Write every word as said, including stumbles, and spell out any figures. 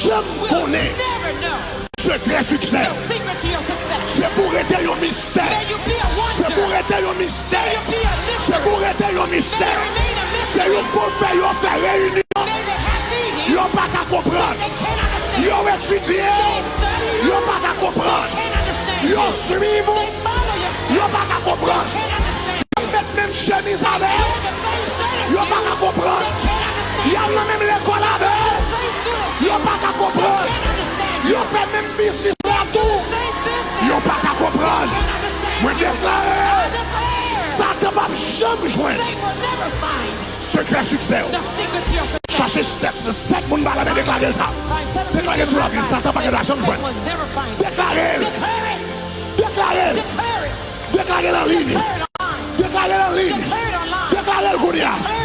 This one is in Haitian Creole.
janm konnen sekrè siksè. Se pou rete yon mistè. Se pou rete yon mistè. Se pou rete yon mistè. Se yon pwofè yo fè reyinyon. Yo pa ka konprann. Yo etidye. Yo pa ka konprann. Yo swiv ou. Yo pa ka konprann. Y ap met menm chemiz avè w. Yo pa ka konprann. Y al nan menm lekòl avè w. Yo pa ka konprann. Yo fè menm biznis la tou. Yo pa ka konprann. Mwen deklare, Satan p ap janm jwenn sekrè siksè w. Chache sèt, sèt moun pa la men deklare l sa. Deklare l sou lavi, Satan pa ka janm jwenn. Deklare l. Deklare l. Deklare l an liy. Deklare l an liy. Deklare l kounye a.